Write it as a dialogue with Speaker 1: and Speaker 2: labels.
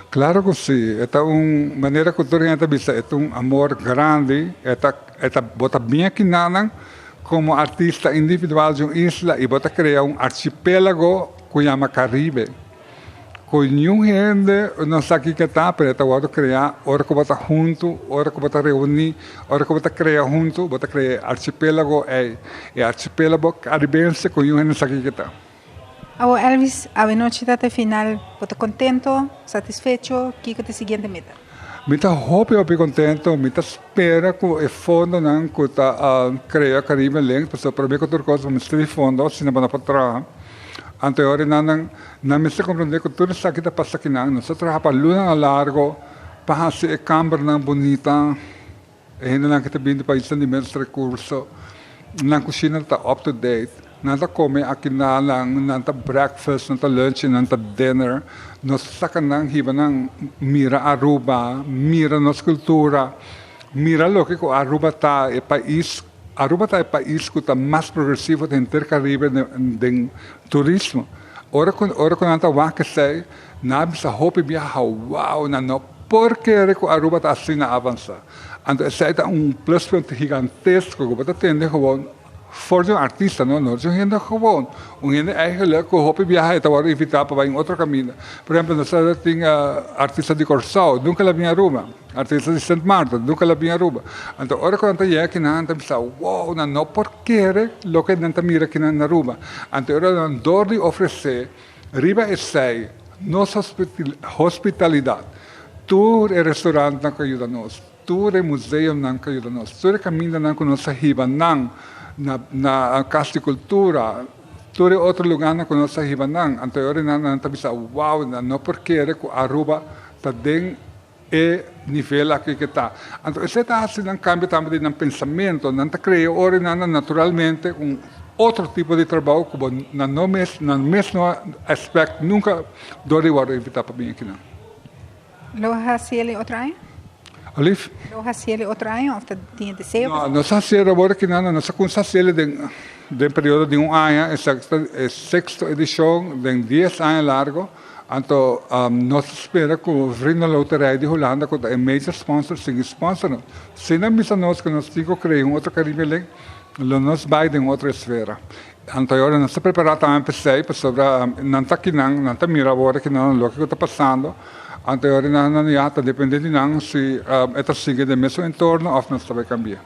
Speaker 1: Claro cu si. E ta un manera cu tur hende ta bisa, e ta un amor grandi, e ta e ta bo ta bin aki nanan como artista individual di un isla y bo ta crea un archipelago cu yama Caribe. Cu niun hende no sa kico ta, pero e ta wordo crea ora cu bo ta hunto, ora cu bo ta reuni, ora cu bo ta crea hunto, bo ta crea e archipelago ey, e archipelago caribense cu niun hende no sa kico ta.
Speaker 2: Awo Elvis, awe nochi ta te final, bo ta contento, satisfecho, kico ta e siguiente meta?
Speaker 1: Mi ta hopi hopi contento, mi ta spera cu e fondonan cu ta crea Caribbean Link, pasobra prome cu tur cos bo mester di fondo, asina bo no por traha. Anto e ora nan nan mester comprende cu tur esaki ta pasa akinan, nos ta traha pa lunanan largo pa haci e cambernan bunita, E hendenan ku ta bini di paisnan di menos rekurso, nan kushina ta up to date. Nan ta kome aki na nan, nan ta breakfast, nan ta lunch i nan ta dinner. Nos ta saka nan hiba nan mira Aruba, mira nos kultura, mira loke ku Aruba ta, e pais, Aruba ta e pais ku ta mas progresivo den henter Karibe den turismo. Ora ku ora ku nan ta wak esei, nan a bisa hopi biaha, wow, nan no por kere ku Aruba ta asina avansa. Anto esei ta un pluspunt gigantesko ku bo ta tende gewoon for di un artista, no, no di un hende gewoon. Un hende eigenlijk ku hopi biaha e ta wòrdu invitá pa bai un otro kaminda. Por ehempel, nos tin artista di Kòrsou, nunka el a bin Aruba. Artista di Sint Maarten, nunka el a bin Aruba. Anto ora ku nan ta yega akinan nan ta bisa, wow, nan no por kere loke nan ta mira akinan na Aruba. Anto ora nan dor di ofresé riba esei nos hospitalidat, tur e restaurantnan ku a yuda nos, tur e museumnan ku a yuda nos, tur e kamindanan ku nos a hiba nan na Kas di Kultura, tur e otro lugánan ku nos a hiba nan, anto ora nan ta bisa, wow, nan no por kere ku Aruba ta den e nivel aki ke ta. Anto esei ta hasi nan kambio tambe di nan pensamentu, nan ta krea ora nan naturalmente un otro tipo di trabou ku bo nan no mes nan mes no a expect nunka dor di wòrdu invitá pa bin akinan.
Speaker 2: Lo hasi el e otro aña?
Speaker 1: Alif?
Speaker 2: Lo hasi el e otro aña òf ta tin e deseo?
Speaker 1: No, nos a hasi el awor akinan, nos a kuminsá hasi el den den periodo di un aña, e sexto edishon den dies aña largo. Anto nos ta spera ku Vriendenloterij di Hulanda ku ta e major sponsor sigui sponsor nos. Si nan bisa nos ku nos tin ku krea un otro Caribbean Link, lo nos bai den otro esfera. Anto e ora nos ta prepara tambe p'esei pasobra nan ta akinan, nan ta mira awor akinan loke ku ta pasando. Anto e ora nan ya ta depende di nan si e ta sigui den mesun entorno òf nos ta bai kambia.